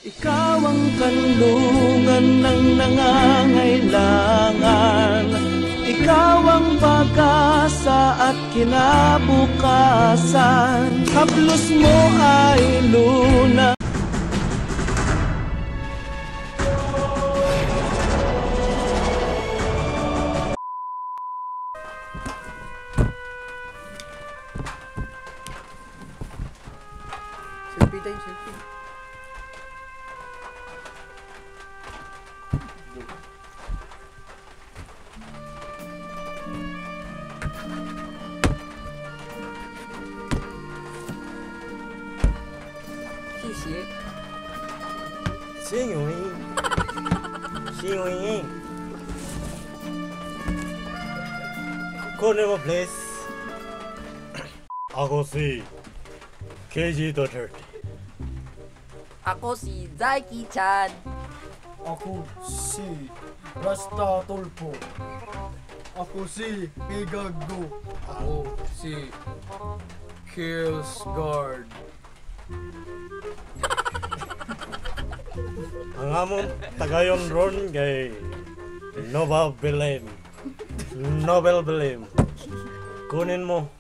Ikaw ang kanlungan ng nangangailangan. Ikaw ang pag-asa at kinabukasan. Haplos mo ay luna. Selfie tayo, selfie. 谢谢。 谢你，谢你。Kunin mo, please. Ako si KG Duterte. Ako si Zaiki Chan. Ako si Rasta Tulpo. Ako si Pigago. Ako si Killsguard. Ang among tagayon ron kay Nova Belém. Nobel Belém. Kunin mo.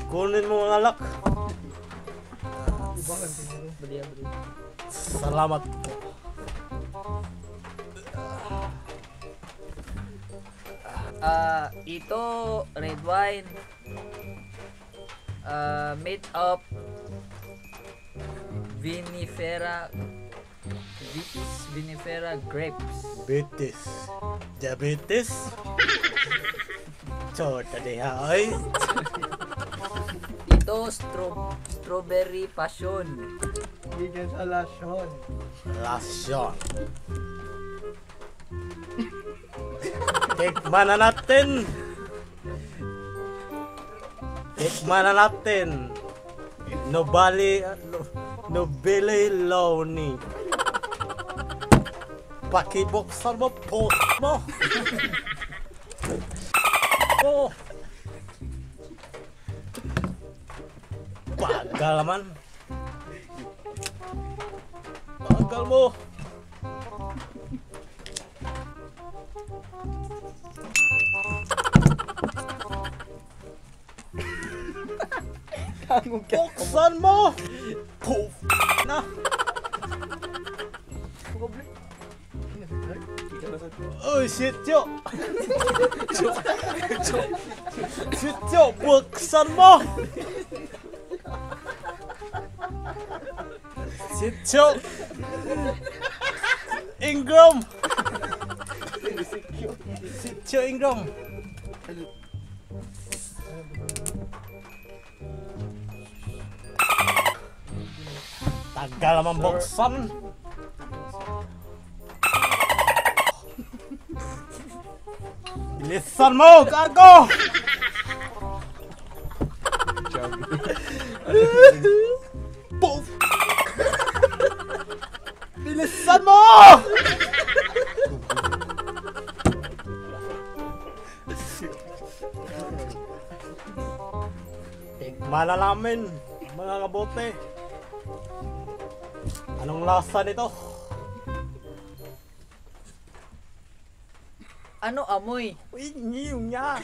Kunin mo ang alak. Salamat po. Ito red wine. Made of vinifera Vitis vinifera grapes. Vitis. Diabetes. Chota diha ay. Ito strawberry passion. Gikan sa lasyon. Lasyon. Tikman na natin. Tikman na natin. Nobali, Nobili Loni. Pakibuksan mo po mo. Oh. Bagal naman. Bagal mo. Buksan mo! Poof! Na! Oh shit! Yo! Shit! Yo! Buksan mo! Shit! Yo! Ingram! Shit! Yo! Ingram! Tagal naman buksan. Bilisan mo, gago! Poof! Bilisan mo! Tikman na namin, mga kabote. Anong lasa nito? Ano amoy? Uy, ngiw niya.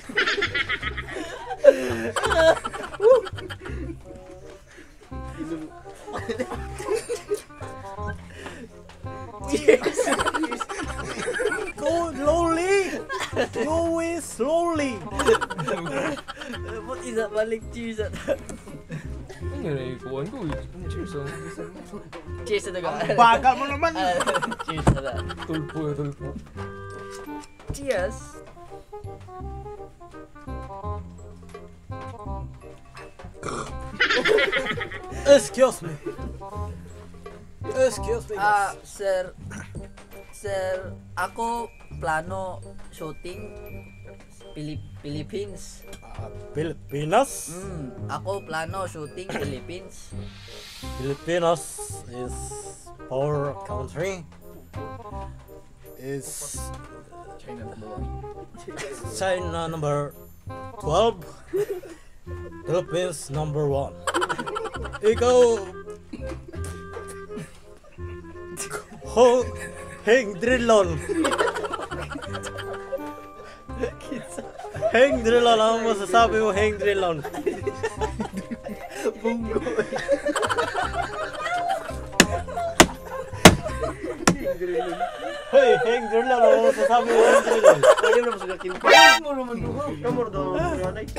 Cheers! Go slowly! Go slowly! Ba't isa balik cheers at... Ano na ikuhan ko? Cheers oh. Cheers na daga. Bagal mo naman! Cheers na daga. Tulpo, tulpo. Cheers! Excuse me. Excuse me. Sir, sir, ako plano shooting Philippines. Pilipinas? Ako plano shooting Philippines. Pilipinas is poor country. Is China number 1. China number 12. Philippines number 1. Ikaw Ho, Heng Drilon. Heng Drilon, ano masasabi mo, Heng Drilon? Bungo. Hoy, Heng Drilon, ano masasabi mo, Heng Drilon? Pwede mo na masugat yung Mo naman duha. Kamor daw ang nanay.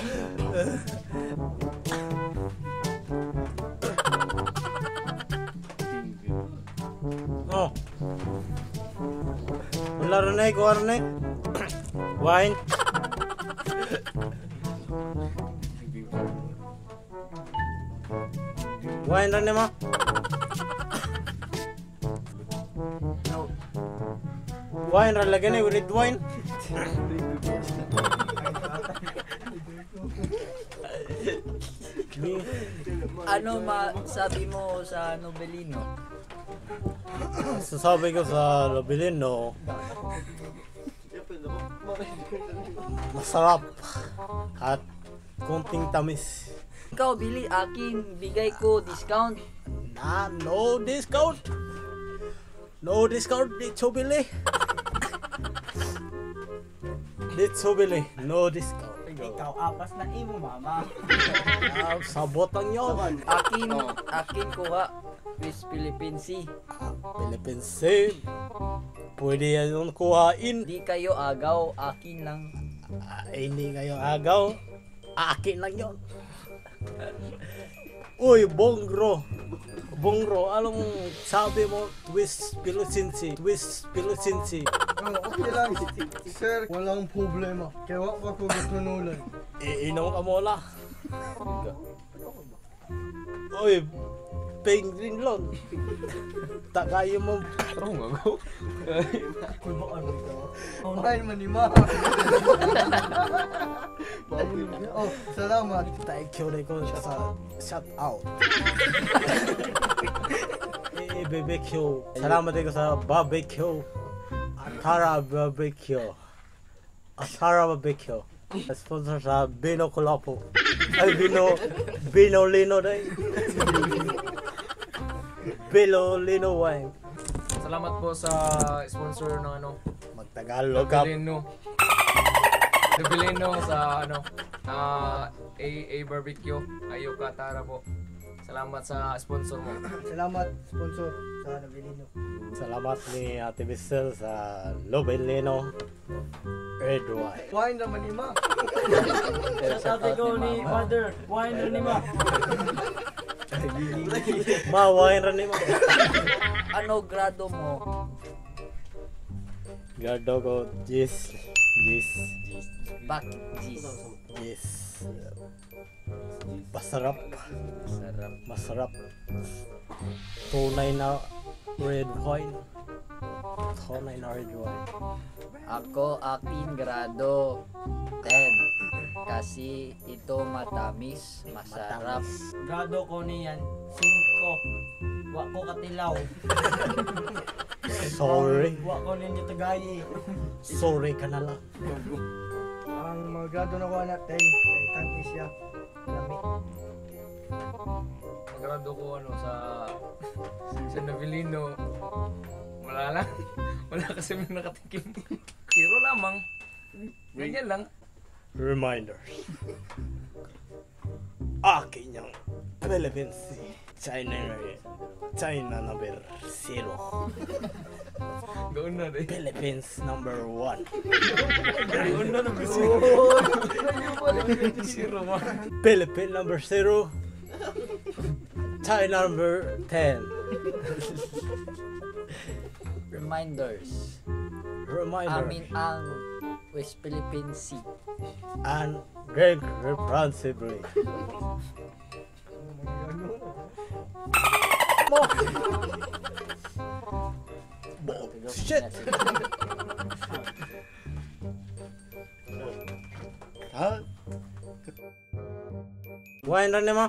Oh. Wala rin eh, kuha rin eh. Wine. Wine rin eh, ma. No. Wine rin lagi na, red wine. Ano masabi mo sa Nobelino? Sasabi ko sa Labilino, masarap at konting tamis. Ikaw, Billy, akin, bigay ko discount. Na, no discount. No discount dito, Billy. Dito, Billy. No discount. Ikaw apas na imo mama. Ah, sabot ang yun. Akin, akin kuha. West Philippine Sea. Philippine Sea. Pwede yan yung kuhain. Di kayo agaw, akin lang. Ah, hindi kayo agaw. Akin lang yun. Uy, Bongro. Bongro, anong sabi mo? Twist Philippine Sea. Twist Philippine Sea. Oh, okay lang. Sir, walang problema. Kaya wa pa ko gatunulan. Iinom ka muna. Uy, Penguin Lon. Tagayo mo. Tarong ako. Wine man ni ma. Oh, salamat. Thank you ko sa shout out. BBQ. Salamat ko sa barbecue. Atara barbecue. Atara barbecue. Sponsor sa Bino Colapo. Ay, Bino, Bino Lino day. Bino Lino wine. Salamat po sa sponsor ng ano, Magtagalog ka. Nobelino. Nobelino sa ano, AA Barbecue, Ayoka Tara po. Salamat sa sponsor mo. Salamat sponsor sa Nabilino. Salamat ni Ate Bissel sa Lobelino Red Wine. Wine naman ni ma. Sabi ko ni Father, wine rin ni ma. Ma, wine rin ni ma. Ano grado mo? Grado ko, Gis. Gis. Bakit Gis? Gis. Masarap. Sarap. Masarap. Tunay na red wine. Tunay na red wine. Ako, akin grado 10. Kasi ito matamis, masarap. Matamis. Grado ko niyan, 5. Wa ko katilaw. Sorry. Wa ko ninyo tagayi. Sorry ka na lang. Ang mga grado na ko na 10 kay tangki siya. Lami. Magrado ko ano sa Nobelino. Wala lang. Wala kasi may nakatikim. Zero lamang. Ganyan lang. Reminders. Akin yung Philippines Sea. China, China number 0. Gawin na rin. Philippines number 1. Gawin na number zero. Zero one. Philippines number 0. China number 10. Reminders. Reminder. Amin ang West Philippine Sea. And drink responsibly. Shit! Huh? Wine rin ma?